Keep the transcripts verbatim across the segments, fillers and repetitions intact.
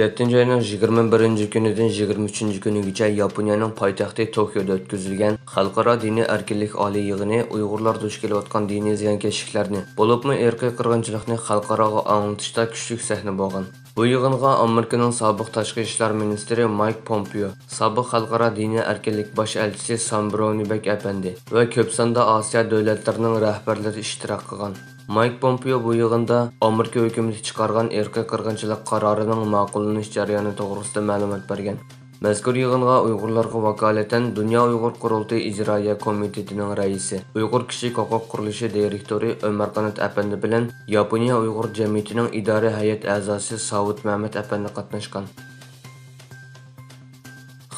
يەتتىنچى ئاينىڭ يىگىرمە بىرىنچى كۈنىدىن يىگىرمە ئۈچىنچى كۈنىگىچە ياپونىيەنىڭ پايتەختى توكيودا ئۆتكۈزۈلگەن خەلقئارا دىنىي ئەركىنلىك ئالىي يىغىنى ئۇيغۇرلار دۇچ كېلىۋاتقان دىنىي زىيانكەشلىكلەرنى، بولۇپمۇ ئىرقىي قىرغىنچىلىقنى خەلقئاراغا ئاڭلىتىشتا كۈچلۈك سەھنە بولغان. بۇ يىغىنغا ئامېرىكىنىڭ سابىق تاشقى ئىشلار مىنىستىرى مايك پومپېيو، سابىق خەلقئارا دىنىي ئەركىنلىك باش ئەلچىسى سام برونىبەك ئەپەندى ۋە كۆپ ساندا ئاسىيا دۆلەتلىرىنىڭ رەھبەرلىرى ئىشتىراك قىلغان. مايك پومپېيو بۇ يىغىندا ئامېرىكا ھۆكۈمىتى چىقارغان ئىرقىي قىرغىنچىلىق قارارىنىڭ ماقۇللىنىش جەريانى توغرىسىدا مەلۇمات بەرگەن. مەزكۇر يىغىنغا ئۇيغۇرلارغا ۋاكالىتەن دۇنيا ئۇيغۇر قۇرۇلتىيى ئىجرائىيە كومىتېتىنىڭ رەئىسى، ئۇيغۇر كىشىلىك ھوقۇق قۇرۇلۇشى دىرېكتورى ئۆمەر قانات ئەپەندى بىلەن ياپونىيە ئۇيغۇر جەمئىيىتىنىڭ ئىدارە ھەيئەت ئەزاسى ساۋۇت مەمەت ئەپەندى قاتناشقان.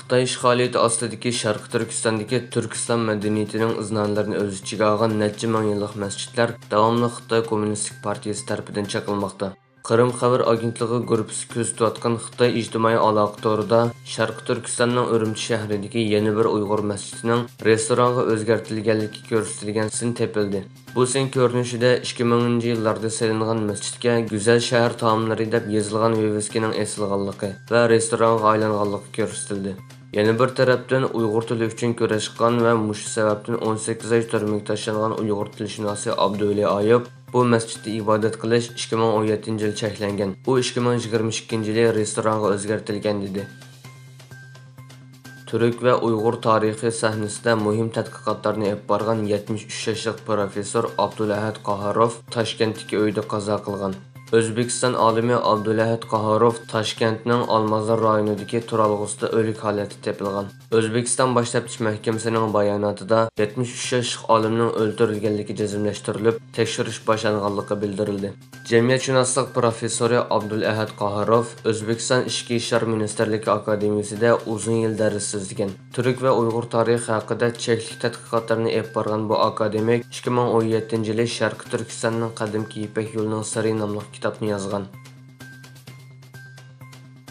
خىتاي ئىشغالىيىتى ئاستىدىكى شەرقىي تۈركىستاندىكى تۈركىستان مەدەنىيىتىنىڭ ئىزنالىرىنى ئۆز ئىچىگە ئالغان نەچچە مىڭ يىللىق مەسچىتلەر داۋاملىق خىتاي كوممۇنىستىك پارتىيىسى تەرىپىدىن چېقىلماقتا. قىرىم خەۋەر ئاگېنتلىقى گۇرۇپپىسى كۆزىتىۋاتقان خىتاي ئىجتىمائىي ئالاقە تورىدا شەرقىي تۈركىستاننىڭ ئۈرۈمچى شەھىرىدىكى يەنە بىر ئۇيغۇر مەسچىتىنىڭ رېستورانغا ئۆزگەرتىلگەنلىكى كۆرسىتىلگەن سىن تېپىلدى. بۇ سىن كۆرۈنۈشىدە ئىككى مىڭىنچى يىللاردا سېلىنغان مەسچىتكە گۈزەل شەھەر تائاملىرى دەپ يېزىلغان ۋىۋىسكىنىڭ ئېسىلغانلىقى ۋە رېستورانغا ئايلانغانلىقى كۆرسىتىلدى. يەنە بىر تەرەپتىن، ئۇيغۇر تىلى ئۈچۈن كۈرەش قىلغان ۋە مۇشۇ سەۋەبتىن ئون سەككىز ئاي تۈرمىگە تاشلانغان ئۇيغۇر تىلشۇناسى ئابدۇۋەلى ئايۇپ بۇ مەسچىتتە ئىبادەت قىلىش ئىككى مىڭ ئون يەتتىنچى يىلى چەكلەنگەن. ئۇ ئىككى مىڭ يىگىرمە ئىككىنچى يىلى رېستورانغا ئۆزگەرتىلگەن، دېدى. تۈرك ۋە ئۇيغۇر تارىخى سەھنىسىدە مۇھىم تەتقىقاتلارنى ئېلىپ بارغان يەتمىش ئۈچ ياشلىق پروفېسسور ئابدۇلئەھەد قاھاروف تاشكەنتتىكى ئۆيىدە قازا قىلغان. ئۆزبېكىستان ئالىمى ئابدۇلئەھەد قاھاروف تاشكەنتنىڭ ئالمازار رايونىدىكى تۇرالغۇسىدا ئۆلۈك ھالەتتە تېپىلغان. ئۆزبېكىستان باش تەپتىش مەھكىمىسىنىڭ باياناتىدا يەتمىش ئۈچ ياشلىق ئالىمنىڭ ئۆلتۈرۈلگەنلىكى جەزملەشتۈرۈلۈپ، تەكشۈرۈش باشلانغانلىقى بىلدۈرۈلدى. جەمئىيەتشۇناسلىق پروفېسسورى ئابدۇلئەھەد قاھاروف ئۆزبېكىستان ئىچكى ئىشلار مىنىستىرلىكى ئاكادېمىيىسىدە ئۇزۇن يىل دەرس سۆزلىگەن. تۈرك ۋە ئۇيغۇر تارىخى ھەققىدە چەكلىك تەتقىقاتلارنى ئېلىپ بارغان بۇ ئاكادېمىك ئىككى مىڭ ئون يەتتىنچى يىلى شەرقىي تۈركىستاننىڭ قەدىمكى يىپەك يولىنىڭ سىرى ناملىق كىتابنى يازغان.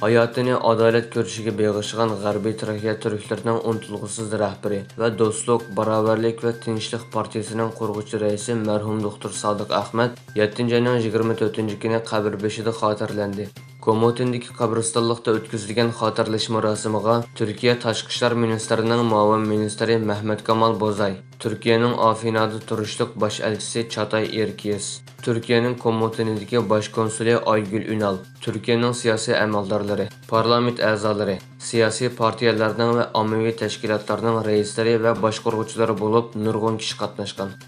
ھاياتىنى ئادالەت كۈرىشىگە بېغىشلىغان غەربىي تراكىيە تۈركلىرىنىڭ ئۇنتۇلغۇسىز رەھبىرى ۋە دوستلۇق، باراۋەرلىك ۋە تىنچلىق پارتىيىسىنىڭ قۇرغۇچى رەئىسى مەرھۇم دوختۇر سادىق ئەخمەت يەتتىنچى ئاينىڭ يىگىرمە تۆتىنچى كۈنى قەبرە بېشىدا خاتىرىلەندى. كومۇتىندىكى قەبرىستانلىقتا ئۆتكۈزۈلگەن خاتىرىلەش مۇراسىمىغا تۈركىيە تاشقى ئىشلار مىنىستىرىنىڭ مۇئاۋىن مىنىستىرى مەھمەت كامال بوزاي، تۈركىيەنىڭ ئافىنادا تۇرۇشلۇق باش ئەلچىسى چاتاي ئېركىيس، تۈركىيەنىڭ كومۇتىنىدىكى باش كونسۇلى ئايگۈل ئۈنال، تۈركىيەنىڭ سىياسىي ئەمەلدارلىرى، پارلامېنت ئەزالىرى، سىياسىي پارتىيەلەرنىڭ ۋە ئاممىۋى تەشكىلاتلارنىڭ رەئىسلىرى ۋە باشقۇرغۇچىلىرى بولۇپ نۇرغۇن كىشى قاتناشقان.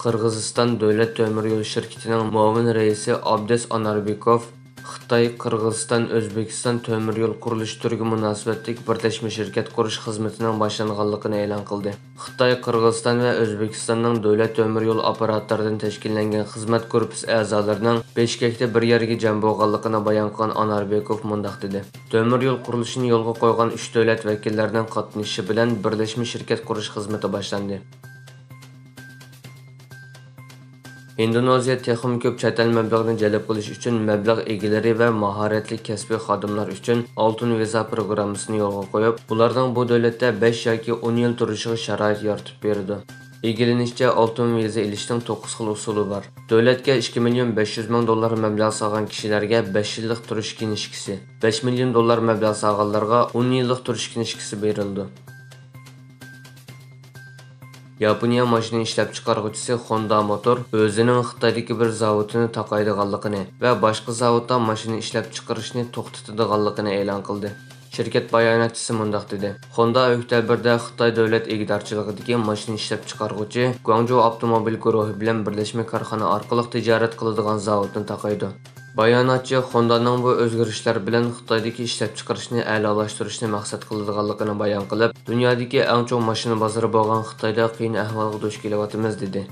قىرغىزىستان دۆلەت تۆمۈر يول شىركىتىنىڭ مۇئاۋىن رەئىسى ئابدەس ئاناربېكوف خىتاي، قىرغىزىستان، ئۆزبېكىستان تۆمۈر يول قۇرۇلۇش تۈرىگە مۇناسىۋەتلىك بىرلەشمە شىركەت قۇرۇش خىزمىتىنىڭ باشلانغانلىقىنى ئېلان قىلدى. خىتاي، قىرغىزىستان ۋە ئۆزبېكىستاننىڭ دۆلەت تۆمۈر يول ئاپپاراتلىرىدىن تەشكىللەنگەن خىزمەت گۇرۇپپىسى ئەزالىرىنىڭ بىشكەكتە بىر يەرگە جەم بولغانلىقىنى بايان قىلغان ئاناربېكوف مۇنداق دېدى: تۆمۈر يول قۇرۇلۇشىنى يولغا قويغان ئۈچ دۆلەت ۋەكىللەرنىڭ قاتنىشىشى بىلەن بىرلەشمە شىركەت قۇرۇش خىزمىتى باشلاندى. ھىندونېزىيە تېخىمۇ كۆپ چەت ئەل مەبلىغىنى جەلپ قىلىش ئۈچۈن مەبلەغ ئىگىلىرى ۋە ماھارەتلىك كەسپىي خادىملار ئۈچۈن ئالتۇن ۋىزا پروگراممىسىنى يولغا قويۇپ، ئۇلارنىڭ بۇ دۆلەتتە بەش ياكى ئون يىل تۇرۇشىغا شارائىت يارىتىپ بېرىدۇ. ئىگىلىنىشىچە، ئالتۇن ۋىزا ئېلىشنىڭ توققۇز خىل ئۇسۇلى بار. دۆلەتكە ئىككى مىليون بەش يۈز مىڭ دوللار مەبلەغ سالغان كىشىلەرگە بەش يىللىق تۇرۇش كىنىشكىسى، بەش مىليون دوللار مەبلەغ سالغانلارغا ئون يىللىق تۇرۇش كىنىشكىسى بېرىلىدۇ. ياپونىيە ماشىنا ئىشلەپچىقارغۇچىسى خوندا موتور ئۆزىنىڭ خىتايدىكى بىر زاۋۇتىنى تاقايدىغانلىقىنى ۋە باشقا زاۋۇتتا ماشىنا ئىشلەپچىقىرىشنى توختىتىدىغانلىقىنى ئېلان قىلدى. شىركەت باياناتچىسى مۇنداق دېدى: خوندا ئۆكتەبىردە خىتاي دۆلەت ئىگىدارچىلىقىدىكى ماشىنا ئىشلەپچىقارغۇچى گۇاڭجۇ ئاپتوموبىل گۇرۇھى بىلەن بىرلەشمە كارخانا ئارقىلىق تىجارەت قىلىدىغان زاۋۇتنى تاقايدۇ. باياناتچى خوندانىڭ بۇ ئۆزگىرىشلەر بىلەن خىتايدىكى ئىشلەپچىقىرىشنى ئەلالاشتۇرۇشنى مەقسەت قىلىدىغانلىقىنى بايان قىلىپ، دۇنيادىكى ئەڭ چوڭ ماشىنا بازىرى بولغان خىتايدا قىيىن ئەھۋالغا دۇچ كېلىۋاتىمىز، دېدى.